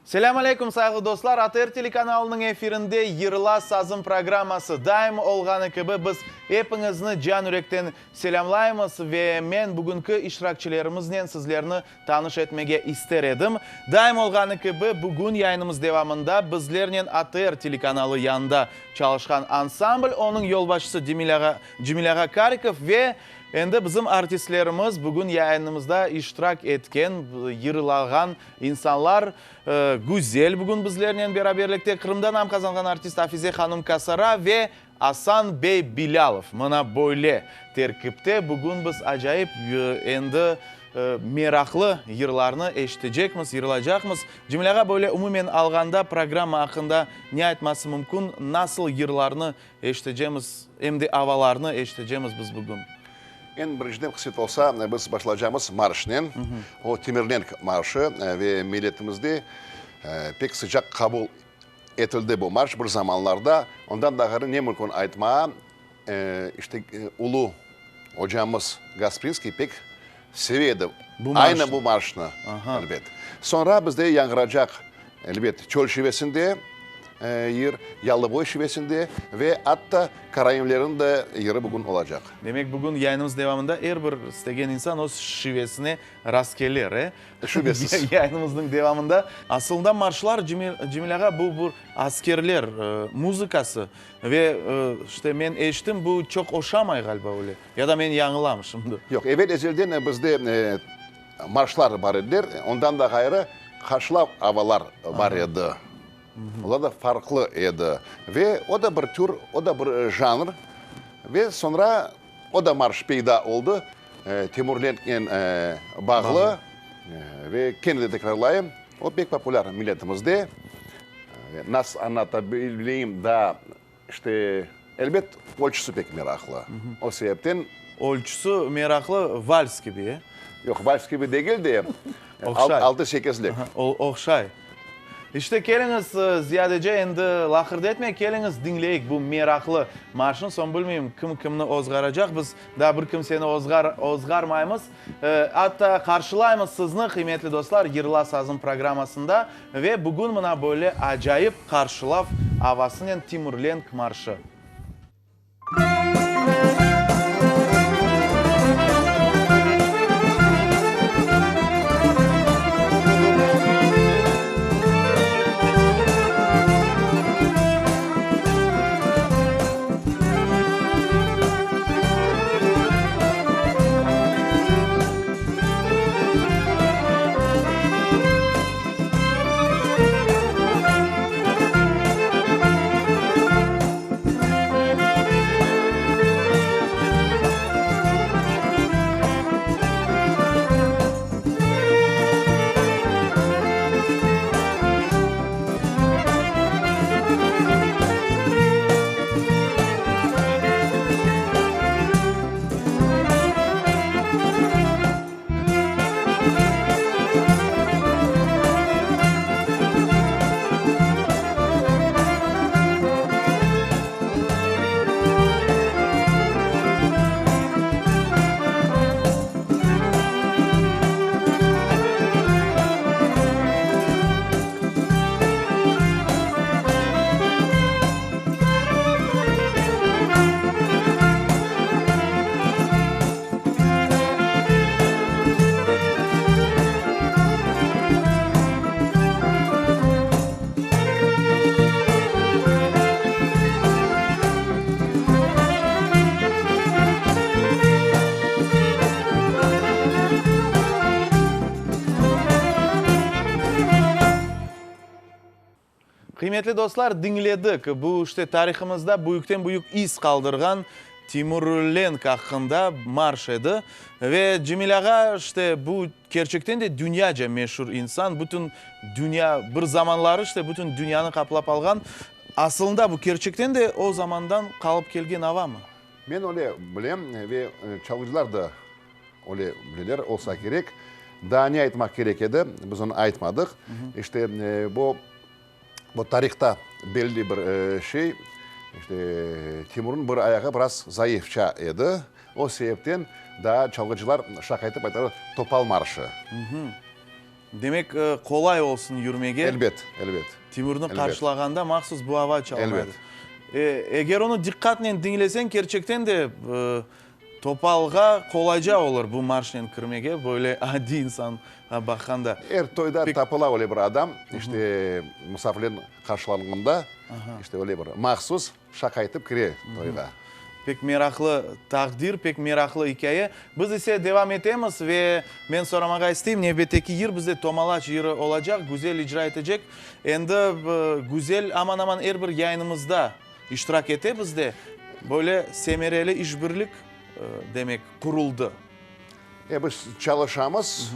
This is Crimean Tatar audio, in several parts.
Selâm aleyküm, sayğılı dostlar! ATR telekanalınıñ efirinde Yırla sazım programması. Daim olğanı kibi, biz epiñizni can-yürekten selâmlaymız ve men bugünki iştirakçilerimiznen sizlerni tanış etmege ister edim. Daim olğanı kibi, bugün yayınımız devamında bizlernen ATR telekanalı yanında çalışqan ansambl, onıñ yolbaşçısı Cemil ağa Karikov ve endi bizim artistlerimiz bugün yayınımızda iştirak etken, yırlağan insanlar, Güzel bugün bizlernen beraberlikte, Qırımda nam qazanğan artist Afize hanım Kasara ve Asan bey Bilâlov. Mına böyle terkipte bugün biz acayip endi meraqlı yırlarnı eşitecekmiz, yırlacaqmız. Cemil ağa, böyle umumen alğanda programma aqqında ne aytması mümkün, nasıl yırlarnı eşitecemiz, em de avalarnı eşitecemiz biz bugün? Eñ birinciden, qısmet olsa, biz başlaycamız marşnen, o Temirlenk marşı ve milletimizde pek sıcaq qabul Etildi bu marş bir zamanlarda. Ondan da ğayrı ne mümkün aytmağa, işte, ulu ocamız Gasprinskiy pek seve edi aynı bu marşnı, elbet. Soñra bizde yañğıracaq, elbet, çöl şivesinde yır, Yalıboy şivesinde ve atta karaimlerniñ de yırı bugün olacaq. Demek, bugün yayınımız devamında er bir istegen insan öz şivesine rastkelir, e? Şübesiz. Yayınımıznıñ devamında. Asılında marşlar, Cemil ağa, bu bir askerler muzıkası ve işte men eşittim, bu çoq oşamay ğaliba öyle. Ya da men yañılam şimdi. Yoq, evel-ezelden bizde marşlar bar ediler, ondan da ğayrı haşlav avalar bar edi. Olar da farqlı edi. Ve o da bir tür, o da bir janr. Ve soñra o da marş peyda oldı. Temurlenknen bağlı ve kene de tekrarlayım, o pek populâr milletimizde. Nasıl añlata bileyim daa, işte, elbet, ölçüsi pek meraqlı. O sebepten. Ölçüsi meraqlı, vals kibi, e? Yoq, vals kibi degil de, altı-sekizlik. Oqşay. İşte, keliñiz, ziyadece endi laqırdı etmeyik, keliñiz, diñleyik bu meraqlı marşnı. Soñ bilmeyim, kim kimni ozğaracaq, biz daa bir kimseni ozğarmaymız. Atta qarşılaymız sizni, qıymetli dostlar, Yırla sazım programmasında ve bugün mına böyle acayip qarşılav avasınen Timurlenk marşı. Qıymetli dostlar, diñledik. Bu, işte, tarihımızda büyükten-büyük iz qaldırğan Timur Lenk aqqında marş edi. Ve Cemil ağa, işte, bu kerçekten de dünyaca meşur insan, bütün dünya, bir zamanları, işte, bütün dünyanı qaplap alğan. Asılında bu kerçekten de o zamandan qalıp kelgen avamı? Men öyle bilem ve çalğıcılar da Öyle bileler olsa kerek. Daa ne aytmaq kerek edi, biz onı aytmadıq. İşte, bu, bu tarihta belli bir şey, işte, Timurnıñ bir ayağı biraz zayıfça edi. O sebepten daa çalğıcılar şaqa etip aytalar, Topal marşı. Demek, qolay olsun yürmege. Elbet, elbet. Timurnı qarşılağanda mahsus bu ava çalına edi. Elbet. Eger onı diqqatnen diñleseñ, kerçekten de Topalğa qolayca olur bu marşnen kirmege, böyle adiy insanğa baqqanda. Er toyda tapıla öyle bir adam, işte, musafirler qarşılanğanda, işte, öyle bir mahsus şaqaytıp kire toyğa. Pek meraqlı taqdir, pek meraqlı ikâye. Biz ise devam etemiz ve men soramağa isteyim, nevbetteki yır bizde Tomalaç yırı olacaq, Güzel icra etecek. Endi Güzel aman-aman er bir yayınımızda iştirak ete bizde. Böyle semereli işbirlik, demek, quruldı. E, biz çalışamız,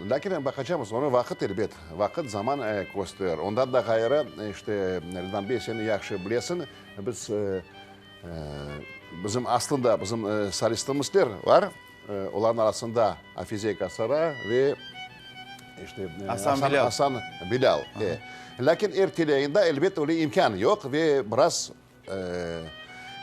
lâkin baqacamız, onı vaqıt, elbet, vaqıt, zaman kösterir. Ondan da ğayrı, işte, Redan bey, sen yahşı bilesiñ, biz, bizim aslında bizim solistimizler bar, olarnıñ arasında Afize Kasara ve, işte, Asan Bilâl. E, lâkin er teleyayında, elbet, öyle imkân yoq ve biraz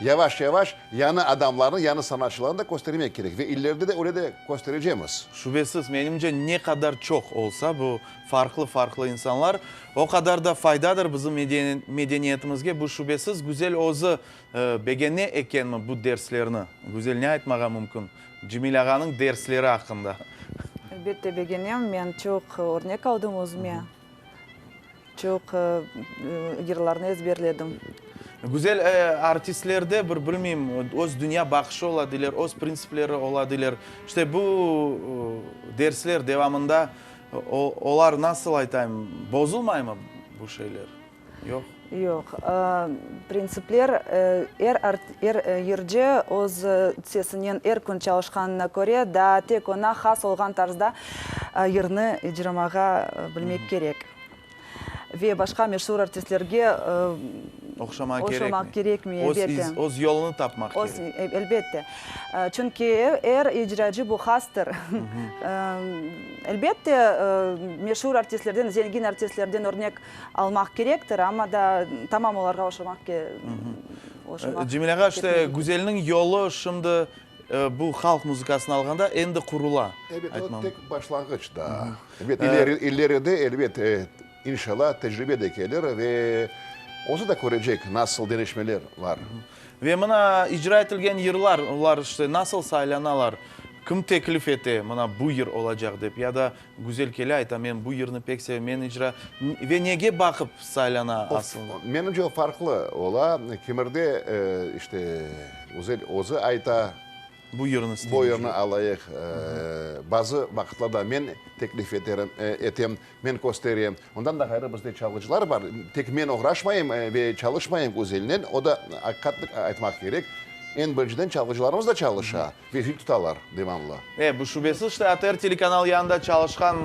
Yavaş-yavaş yañı adamlarnı, yañı sanatçılarnı da köstermek kerek ve ileride de öyle de kösterecemiz. Şübesiz, menimce, ne qadar çoq olsa bu farqlı-farqlı insanlar, o qadar da faydadır bizim medeniyetimizge, bu şübesiz. Güzel özü begene ekenmi bu derslerni? Güzel, ne aytmağa mümkün Cemil ağanıñ dersleri aqqında? Elbette begenem, men çoq örnek aldım özüme. Çoq yırlarnı ezberledim. Güzel artistlerde bir, bilmeyim, öz dünya baqışı ola deyler, öz printsipleri ola deyler. İşte bu dersler devamında olar, nasıl aytayım, bozulmaymı bu şeyler? Yoq? Yoq. Printsipler, er er yırcı öz sesinen er kün çalışqanına köre, daa tek oña has olğan tarzda yırnı icramağa bilmek kerek. Ve başqa meşur artistlerge oşamaq kerekmey, elbette. Öz yolunı tapmaq kerek. Elbette. Çünki er icracı bu hastır. Elbette, meşur artistlerden, zengin artistlerden örnek almaq kerektir, amma da tamam olarğa oşamaq oşamaq Cemil ağa, işte Güzelniñ yolu şimdi bu halq muzıkasını alğanda endi qurula, Ebet, o tek başlanğıç daa. Ebet, ileride, elbet, inşallah, tecribe de kelir ve özü de körecek, nasıl deñişmeler bar. Ve mına icra etilgen yırlar, olar işte nasıl saylanalar, kim teklif ete, mına bu yır olacaq dep, ya da Güzel kele ayta, men bu yırnı pek sevem, men icra, ve nege baqıp saylana aslında? Menimce o farqlı ola, kimerde işte Güzel özü ayta, Bu yırnı isteyim. Bu yırnı alayıq. Bazı vaqıtlarda men teklif eterim, etem, men kösterem. Ondan da ğayrı bizde çalğıcılar bar. Tek men oğraşmayım ve çalışmayım Güzelnen, o da aqiqatnı aytmaq kerek, eñ birinciden çalğıcılarımız da çalışa ve zil tutalar devamlı. E, bu şübesiz, işte ATR telekanalı yanında çalışqan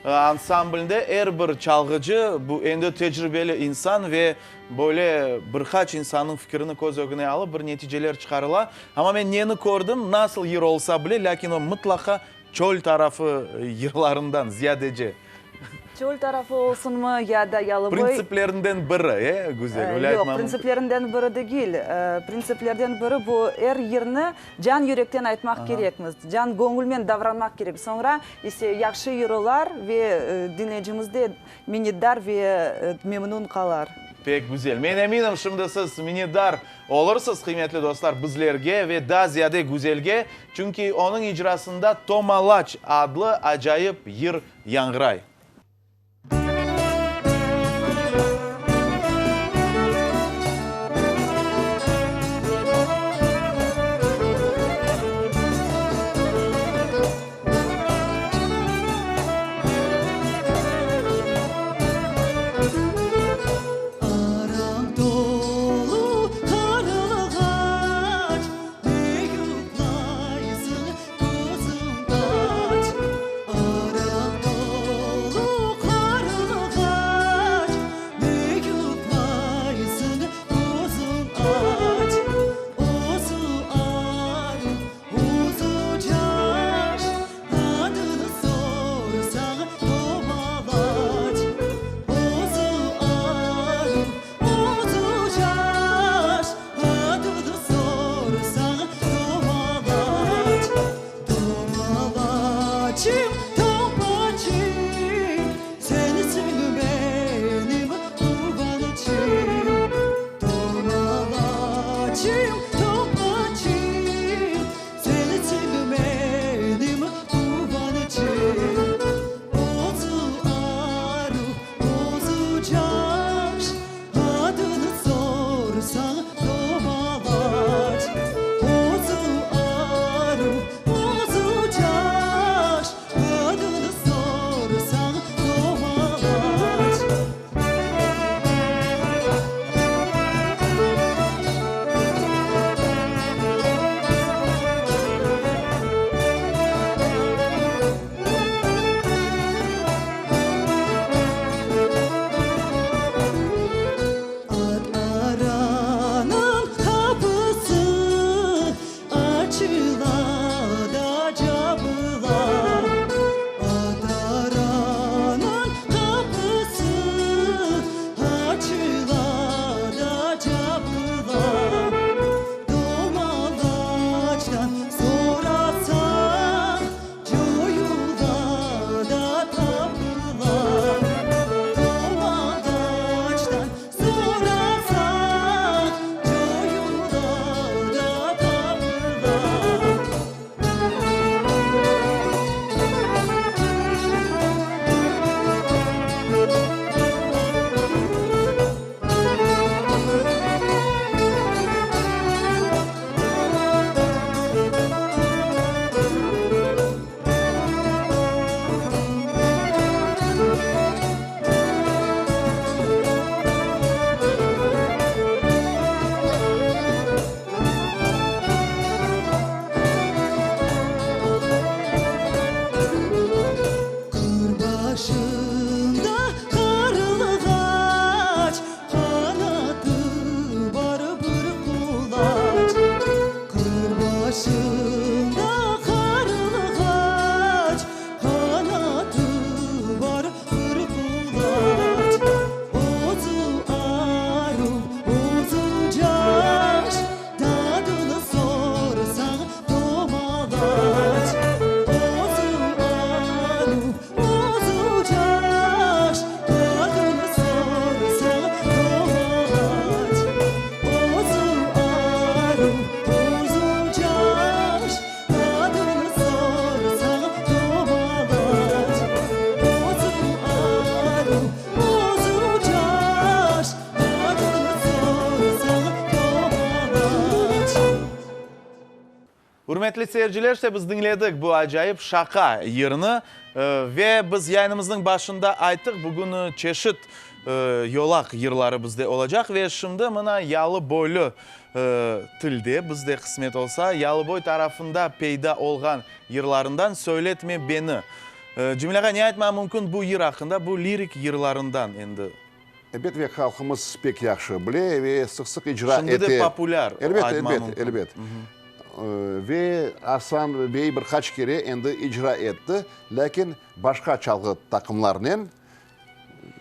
ansamblde er bir çalğıcı, bu endi tecribeli insan ve Böyle bir qaç insannıñ fikirini köz ögüne alıp, bir neticeler çıqarıla. Amma men neni kördim, nasıl yır olsa bile, lâkin o mıtlaqa çöl tarafı yırlarından ziyadece. Çöl tarafı olsunmı ya da yalıboy. Printsiplerinden biri, e, Güzel, öyle aytmam mümkün. Yoq, printsiplerinden biri degil. Printsiplerden biri bu, er yırnı can yürekten aytmaq kerekmiz, can göñülmen davranmaq kerek. Soñra ise yahşı yırılar ve diñleyicimiz de Minnetdar ve memnun qalar. Pek güzel. Men eminim, şimdi siz minnetdar olursız, qıymetli dostlar, bizlerge ve daa ziyade Güzelge, çünki onıñ icrasında Tomalaç adlı acayip yır yañğıray. Aram tolu qarılğaç, Ne yuqlaysıñ, közüñ aç. Aram tolu. Ürmetli seyirciler, işte biz diñledik bu acayip şaqa yırnı ve biz yayınımıznıñ başında ayttıq, bugün çeşit yolaq yırları bizde olacaq ve şimdi mına yalıboylu tilde bizde qısmet olsa, Yalıboy tarafında peyda olğan yırlarından Söyletme beni. Cemil ağa, ne aytmağa mümkün bu yır aqqında, bu lirik yırlarından endi? Ebet, ve halqımız pek yahşı bile ve sıq-sıq icra Şimdi de ete. populâr, Elbet, aytma elbet, mümkün. elbet. Ve Asan bey bir qaç kere endi icra etti, lâkin başqa çalğı taqımlarnen.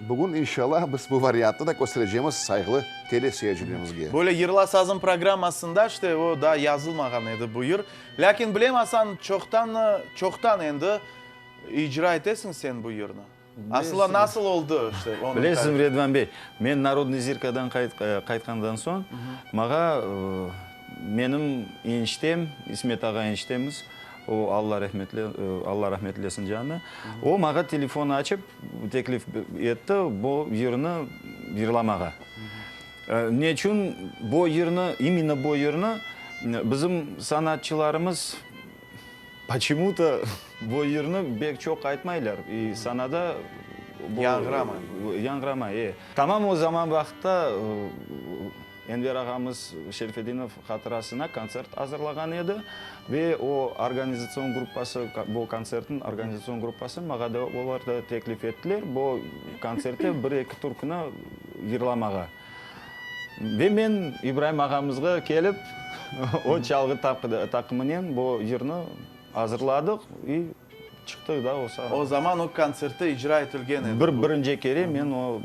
Bugün, inşallah, biz bu variantnı da kösterecemiz sayğılı teleseyircilerimizge. Böyle Yırla sazım programmasında, işte, o daa yazılmağan edi bu yır. Lâkin bilem, Asan, çoqtan, çoqtan endi icra etesiñ sen bu yırnı. Asıla nasıl oldı işte onıñ Bilesiñmi, Redvan bey, men Narodnıy zirkadan qaytqandan soñ, mağa menim eniştem, İsmet ağa eniştemiz, o Alla rahmetli, Alla rahmetlesin canını, o mağa telefon açıp teklif etti bu yırnı yırlamağa. Neçün bu yırnı, imенно bu yırnı bizim sanatçılarımız Poçemu-to bu yırnı bek çoq aytmaylar i sanada bu Yañğıramay. Yañğıramay, e. Tamam o zaman vaqıtta Enver ağamız Şerfedinov hatırasına kontsert azırlağan edi ve o organizatsion gruppası, bu kontsertniñ organizatsion gruppası mağa da olar da teklif ettiler bu kontsertte bir-eki türküni yırlamağa. Ve men İbraim ağamızğa kelip, o çalğı taqımınen bu yırnı azırladıq i çıqtıq da o sahnağa. O zaman o kontsertte icra etilgen edi bu. Bir birinci kere men o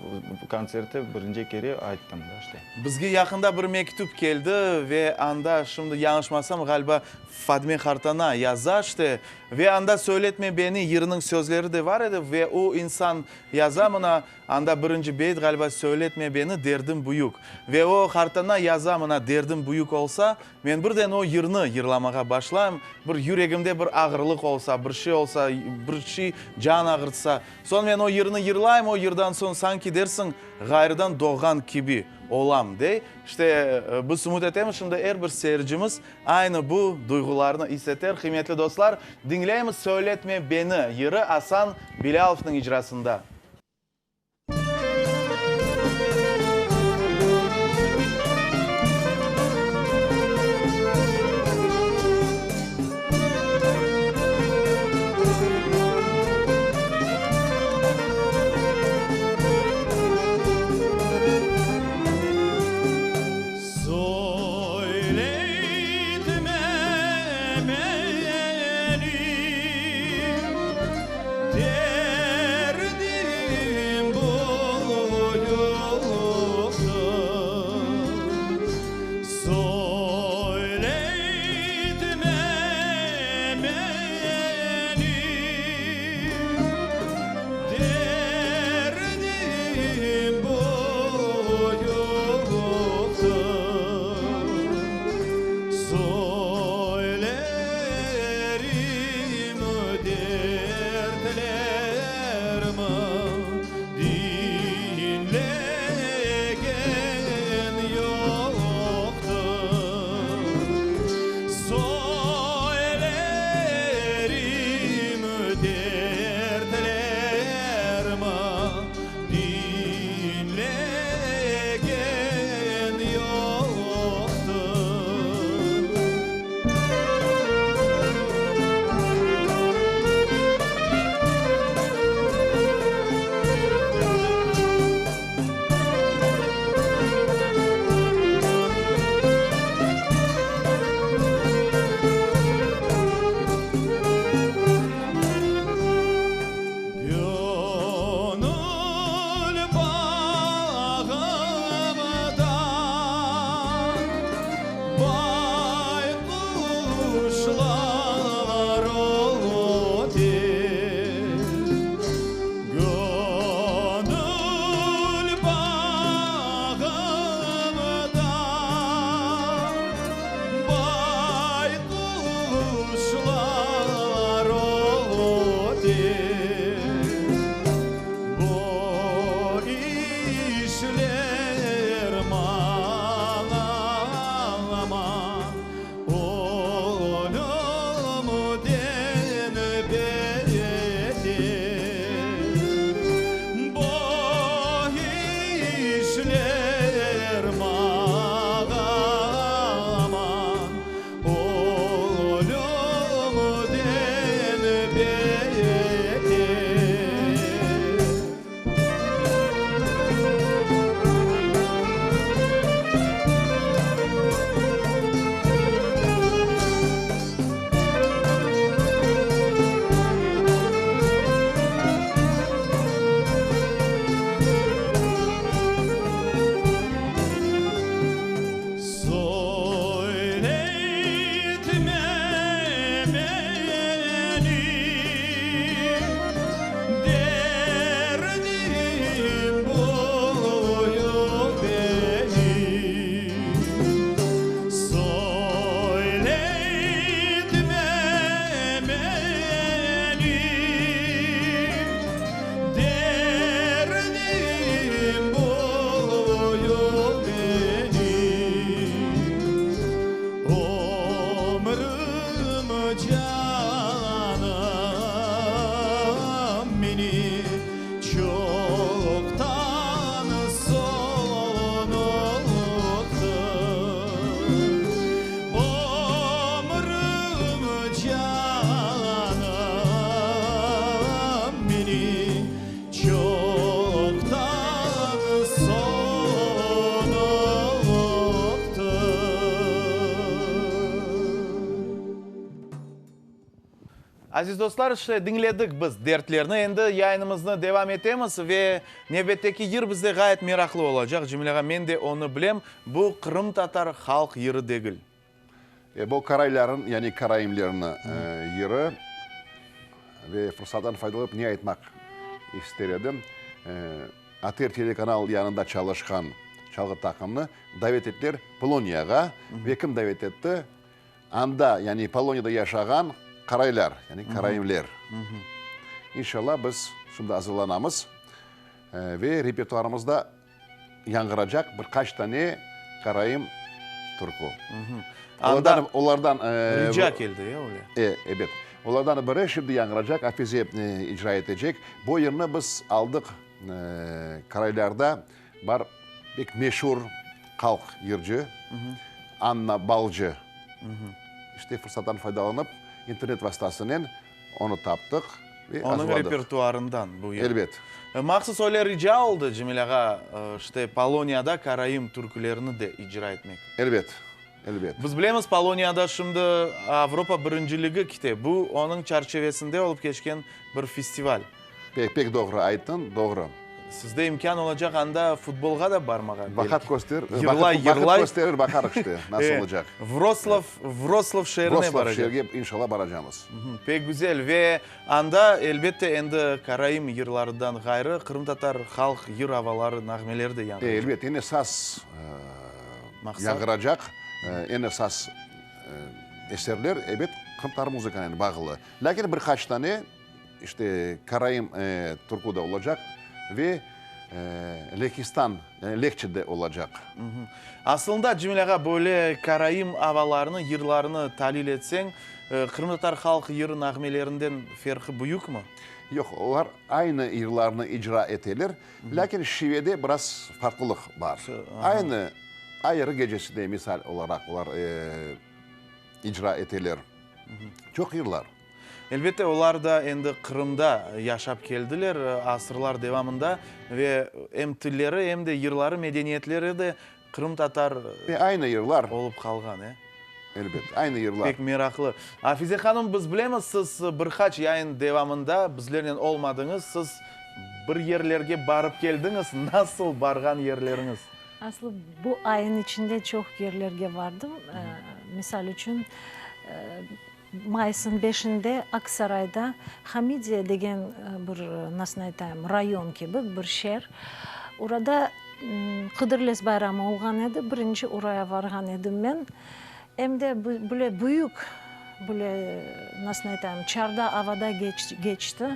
kontsertte birinci kere ayttım da işte. Bizge yaqında bir mektüp keldi ve anda, şimdi yañlışmasam, ğaliba Fadme qartana yaza işte, ve anda Söyletme beni yırınıñ sözleri de bar edi ve o insan yaza mına, Anda birinci beyt ğaliba Söyletme beni, derdim büyük. Ve o qartana yaza mına derdim büyük olsa, men birden o yırnı yırlamağa başlayım, bir yüregimde bir ağırlıq olsa, bir şey olsa, bir şey can ağırtsa. Soñ men o yırnı yırlayım, o yırdan soñ sanki dersiñ ğayrıdan doğğan kibi olam, dey. İşte, biz ümüt etemiz, şimdi er bir seyircimiz aynı bu duyğularnı is eter. Qıymetli dostlar, diñleymiz Söyletme beni yırı Asan Bilâlovnıñ icrasında. Söyletme beni, derdim. Aziz dostlar, işte diñledik biz dertlerni, endi yayınımıznı devam etemiz ve nevbetteki yır bizde ğayet meraqlı olacaq, Cemil ağa, men de onı bilem, bu qırımtatar halq yırı degil. E, bu qarayların, yani karaimlerniñ yırı ve fırsattan faydalanıp ne aytmaq ister edim, ATR telekanal yanında çalışqan çalğı taqımnı davet ettiler Poloniyağa ve kim davet etti? Anda, yani Poloniyada yaşağan qaraylar, yani karaimler. İnşallah biz şimdi azırlanamız ve repertuarımızda yañğıracaq bir qaç tane karaim türkü. Anda olardan, rica keldi, ya, öyle? E, ebet. Olardan biri şimdi yañğıracaq, Afize icra etecek. Bu yırnı biz aldıq karaylarda bar pek meşur halq yırcı Anna Balcı. İşte fırsattan faydalanıp, internet vastasınen onı taptıq ve azırladıq. Onıñ repertuarından bu yır. Elbet. Mahsus öyle rica oldı, Cemil ağa, işte Poloniyada karaim türkülerini de icra etmek. Elbet, elbet. Biz bilemiz, Poloniyada şimdi Avropa birinciligi kite. Bu onıñ çerçevesinde olıp keçken bir festival. Pek, pek doğru ayttıñ, doğru. Sizde imkân olacaq anda futbolğa da barmağa, belki. Vaqıt köster, Yırlay, yırlay. vaqıt kösterir, baqarıq işte, nasıl olacaq. Vroslav, Vroslav şeerine Vroslav baracaq. şeerge inşallah baracamız. Pek güzel ve anda, elbette, endi karaim yırlarından ğayrı, qırımtatar halq yır avaları, nağmeleri de yañğıracaq. Elbet, eñ esas Maqsat? yañğıracaq, eñ esas eserler, ebet, qırımtatar muzıkanen bağlı. Lâkin bir qaç tane İşte, karaim türkü de olacaq ve Lehistan, yani lehçe de olacaq. Aslında, Cemil ağa, böyle karaim avalarını, yırlarını talil etseñ, qırımtatar halq yır nağmelerinden ferqı büyükmi? Yoq, olar aynı yırlarnı icra eteler, lâkin şivede biraz farqlılıq bar. Aynı Ayırı gecesi de misal olaraq olar icra eteler. Çoq yırlar. Elbette, olar da endi Qırımda yaşap keldiler asırlar devamında ve em tilleri, em de yırları, medeniyetleri de qırımtatar Ve aynı yırlar. olıp qalğan, e? Elbet, aynı yırlar. Pek meraqlı. Afize hanım, biz bilemiz, siz bir qaç yayın devamında bizlernen olmadıñız, siz bir yerlerge barıp keldiñiz, nasıl barğan yerleriñiz? Aslı bu ayın içinde çoq yerlerge vardım. Misal içün, Mayısnıñ beşinde Aksarayda Hamidiye degen bir, nasıl aytayım, rayon kibi bir şeer, orada Qıdırlez bayramı olğan edi, birinci oraya varğan edim men. Em de böyle büyük, böyle, nasıl aytayım, çarda avada keçti.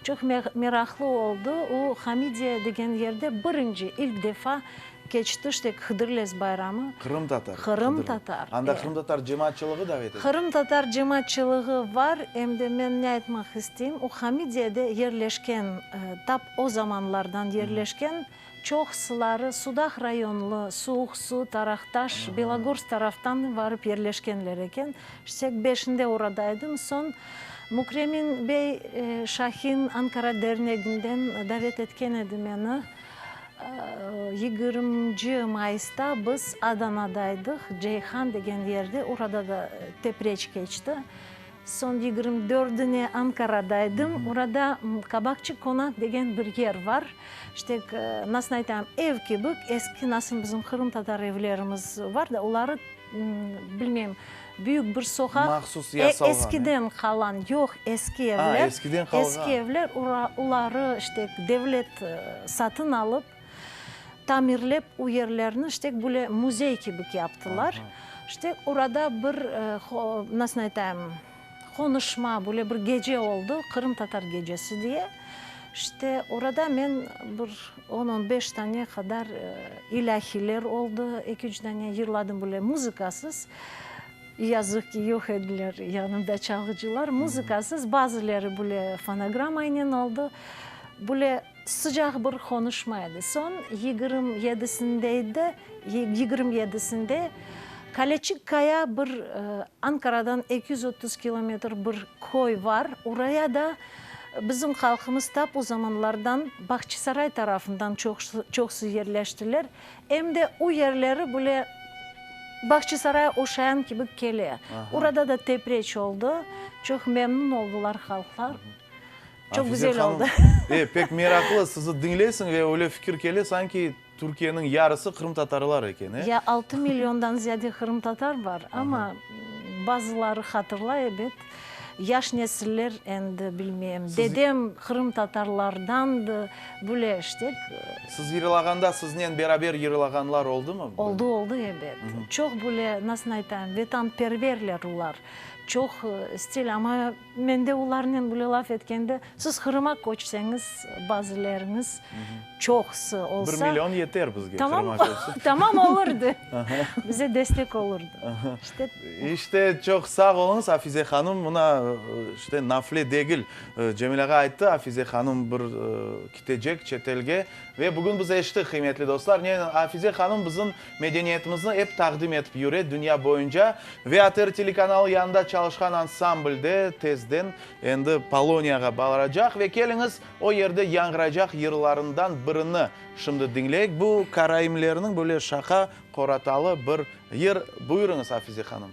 Çoq meraqlı oldı. O Hamidiye degen yerde birinci, ilk defa Keçti işte Hıdırlez bayramı. Qırımtatar. Qırımtatar. Anda qırımtatar cemaatçılığı davet etildi. Qırımtatar cemaatçılığı var, em de men ne aytmaq isteyim, o Hamidiyede yerleşken, tap o zamanlardan yerleşken çoqsuları Sudaq rayonlı, Suuq Su, Taraqtaş, Belogorsk taraftan varıp yerleşkenler eken. İşte beşinde orada edim, soñ Mükremin bey Şahin Ankara derneginden davet etken edi meni. Yigirminci mayısta biz Adanadaydıq, Ceyhan degen yerde, orada da tepreç keçti. Soñ 24-üne Ankaradaydım, orada Kabakçı Konak degen bir yer var. İşte, nasıl aytayım, ev kibi, eski nasıl bizim qırımtatar evlerimiz var da, oları, bilmeyim, büyük bir soqaq, Mahsus yasalğan, eskiden qalan, yoq, eski evler, eskiden qalğan. Eski evler, oları, işte, devlet satın alıp, tamirlep o yerlerni, işte, böyle müzey kibi yaptılar. İşte, orada bir, nasıl aytayım, qonuşma, böyle bir gece oldı, qırımtatar gecesi diye. İşte, orada men bir on-on beş tane qadar ilâhiler oldı, eki-üç dane yırladım böyle muzıkasız. Yazıq ki, yoq ediler yanımda çalğıcılar. Muzıkasız, bazıları böyle fonogrammaynen oldı. Böyle sıcaq bir qonuşma edi. Soñ 27-sinde, 27-sinde Kaleçik Kaya bir Ankaradan 230 kilometr bir köy var, oraya da Bizim halqımız tap o zamanlardan Bağçasaray tarafından çoqsu yerleştiler, em de o yerleri bile. Bağçasaray oşayan kibi kele. Orada da tepreç oldı. Çoq memnun oldılar halqlar. Çoq güzel oldı. E, pek meraqlı, sizi diñleysiñ ve öyle fikir kele, sanki Türkiyeniñ yarısı qırımtatarlar eken, e? Ya altı milliondan ziyade qırımtatar bar, amma bazıları hatırlay ebet. Yaş nesiller endi bilmeyim. Dedem qırımtatarlardandı, böyle işte. Siz yırlağanda siznen beraber yırlağanlar oldumı? Oldı, oldı ebet. Çoq böyle, nasıl aytayım, vetanperverler olar. Çoq stil, amma mende olarnen böyle laf etkende, siz Qırıma köçseñiz, bazılarıñız, çoqusı olsa. Bir million yeter bizge Qırıma köçse. Tamam olurdı. Bize destek olurdı. İşte. İşte, çoq sağ oluñız, Afize hanım. Mına, işte, nafle degil. Cemil ağa ayttı, Afize hanım bir kitecek çetelge. Ve bugün biz eşittik, qıymetli dostlar, ne Afize hanım bizim medeniyetimizni ep taqdim etip yüre dünya boyunca. Ve ATR telekanalı yanında çalışqan ansambl de tezden endi Poloniyağa baracaq. Ve keliñiz, o yerde yañğıraycaq yırlarından birini şimdi diñleyik. Bu karaimlerniñ böyle şaqa qoratalı bir yır. Buyurıñız, Afize hanım.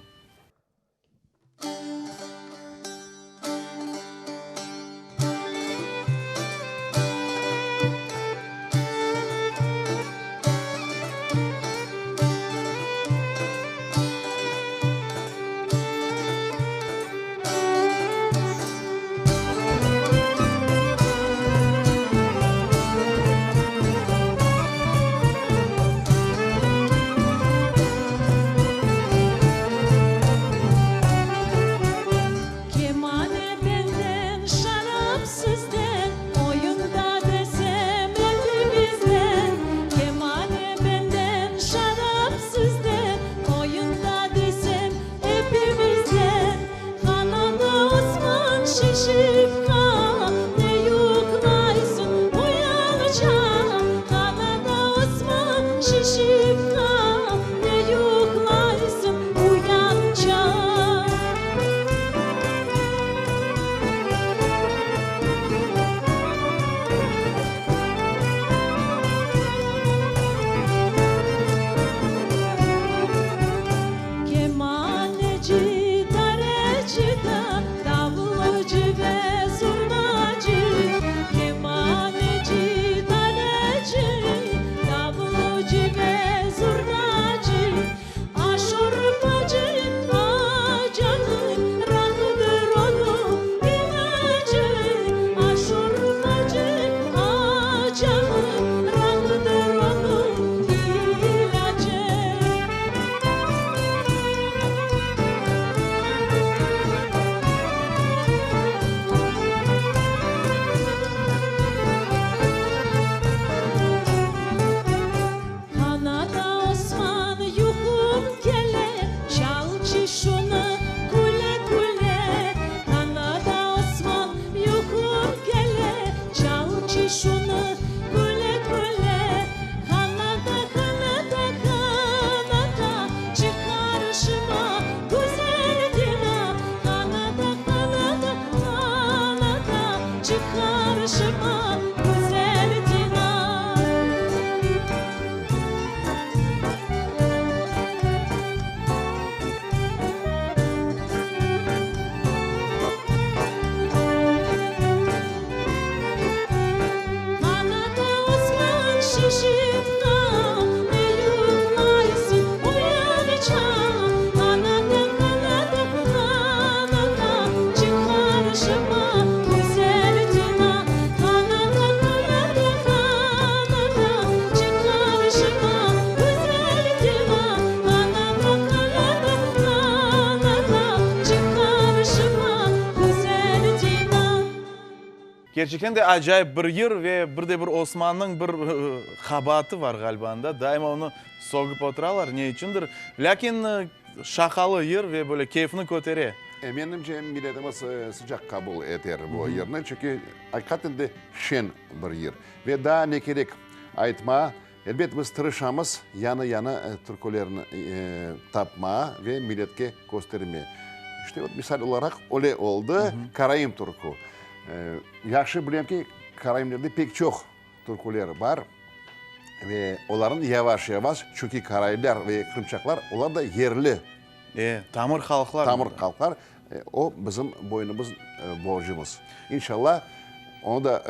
Kemane benden, şarap sizden, Oyunda desem epimizden. Kemane benden, şarap sizden, Oyunda desem epimizden. Hanada Osman şişip ha, Ne yuqlaysıñ uyança? Hanada Osman şişip ha, Ne yuqlaysıñ uyança? Kemaneci, dareci da, davulcı ve zurnacı. Kemaneci, dareci, davulcı ve zurnacı. Aşurmacı, acanı, rakıdır onıñ ilacı. Aşurmacı, acanı, rakıdır onıñ ilacı. Hanada Osman yuqum kele, Çalçı şunı küle-küle. Hanada Osman yuqum kele, Çalçı şunı küle-küle. Hanada, hanada, hanada, Çık qarşıma, güzel Dina. Hanada, hanada, hanada, Çık qarşıma, güzel Dina. Hanada Osman şişip ha, Ne yuqlaysıñ uyança? Hanada, hanada, hanada, Çık qarşıma, güzel Dina. Hanada, hanada, hanada, Çık qarşıma, güzel Dina. Hanada, hanada, hanada, Çık qarşıma, güzel Dina. Kerçekten de acayip bir yır ve bir de bir Osmannıñ bir qabaatı var ğaliba anda, daima onı sögüp oturalar, ne içündir. Lâkin şaqalı yır ve böyle keyfni kötere. Menimce, milletimiz sıcaq qabul eter bu yırnı, çünki aqiqaten de şeñ bir yır. Ve daa ne kerek aytma, elbet biz tırışamız yañı-yañı türkülerni tapma ve milletke kösterme. İşte, vot, misal olaraq, öyle oldı, Karaim türkü. Yahşı bilem ki, karaimlerde pek çoq türküler bar. Ve olarnıñ yavaş-yavaş, çünki karaibler ve qırımçaqlar, olar da yerli. E, tamır halqlar. Tamır halqlar. O, bizim boynumız, borcumız. İnşallah, onı da,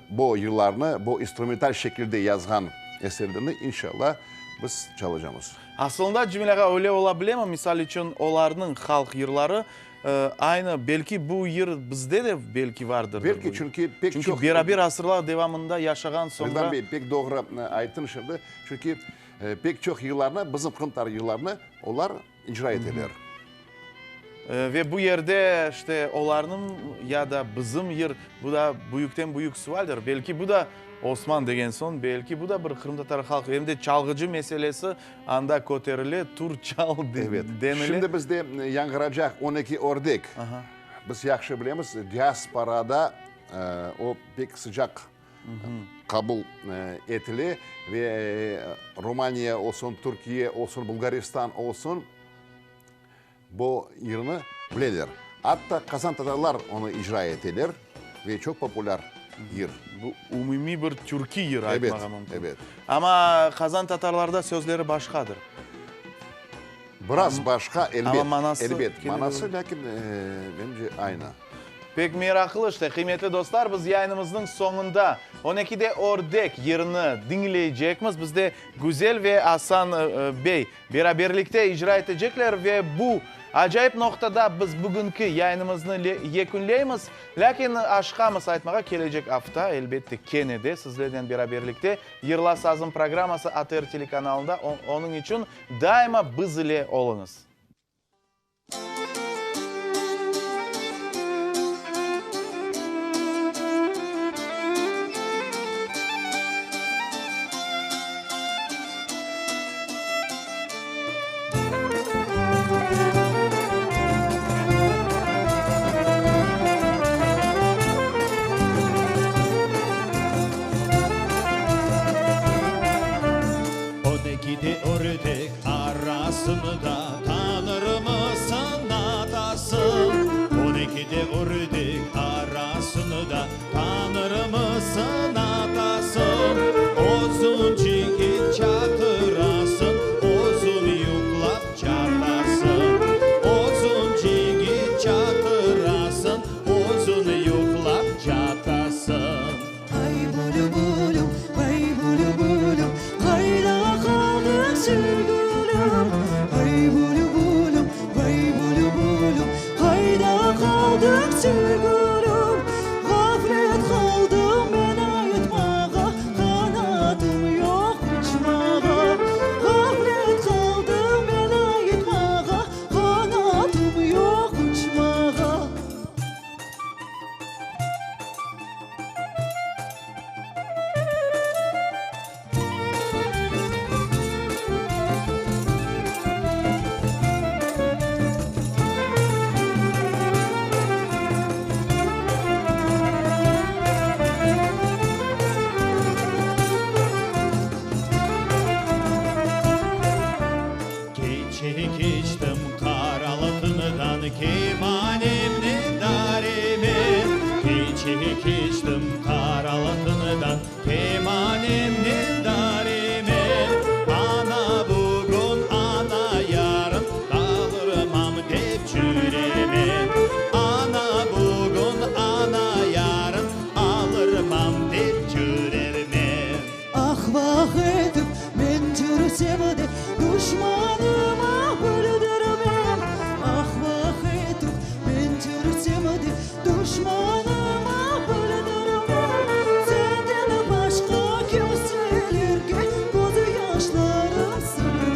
bu yırlarnı, bu instrumental şekilde yazğan eserlerni, inşallah, biz çalacamız. Aslında, Cemil ağa, öyle ola bilemi, misal içün, olarnıñ halq yırları Aynı, belki bu yır bizde de belki vardır. Belki, çünki pek çoq. Çünki beraber asırlar devamında yaşağan soñra. Ridvan bey, pek doğru ayttın şimdi. Çünki pek çoq yırlarnı, bizim qırımtatar yırlarını olar icra eteler. Ve bu yerde, işte, olarnıñ ya da bizim yır, bu da büyükten büyük sualdir. Belki bu da Osman degen soñ, belki bu da bir qırımtatar halq, em de çalğıcı meselesi Anda köterile, tur çal denile. Şimdi bizde yañğıracaq 12 ördek. Biz yahşı bilemiz, diasporada o pek sıcaq qabul etile ve Romaniya olsun, Türkiye olsun, Bulgaristan olsun, bu yırnı bileler. Atta qazan tatarlar onı icra eteler ve çoq populâr yır. Bu umumiy bir türkiy yır aytmağa mümkün. Ebet, ebet. Amma qazan tatarlarda sözleri başqadır. Biraz başqa, elbet. Amma manası. Elbet, manası, lâkin, menimce, aynı. Pek meraqlı işte, qıymetli dostlar, biz yayınımıznıñ soñunda On ekide ördek yırını diñleycekmiz. Bizde Güzel ve Asan bey beraberlikte icra etecekler ve bu acayip noqtada biz bugünki yayınımıznı yekünleymiz. Lâkin aşqamız aytmağa, kelecek afta, elbette, kene de sizlernen beraberlikte Yırla sazım programması ATR telekanalında, onıñ içün daima biz ile oluñız. On ekide ördek Arasında tanırmısın atasın? On ekide ördek arasında tanırmısın atasın? Özün çigit çatırasın, özün yuqlap çatasın. Özün çigit çatırasın, özün yuqlap çatasın. Ay bülbülüm, vay bülbülüm, Qayda qaldıñ sevgilim? Ay bülbülüm, vay bülbülüm, Qayda qaldıñ sevgilim? Ğaflet qaldım men aytmağa, Qanatım yoq uçmağa. Ğaflet qaldım men aytmağa, Qanatım yoq uçmağa. Keçe keçtim qaraltından, Kemanemni dareme. Keçe keçtim qaraltından, Kemanemni dareme. Ana bugün, ana yarın, Qalırmam dep cüreme. Ana bugün, ana yarın, Alırmam dep cürerme. Ah-vah etip men cürsem de, Duşmanıma bildirmem. Ah-vah etip men cürsem de, Duşmanıma bildirmem. Senden başqa kimselerge Közyaşlarım sıydirmem.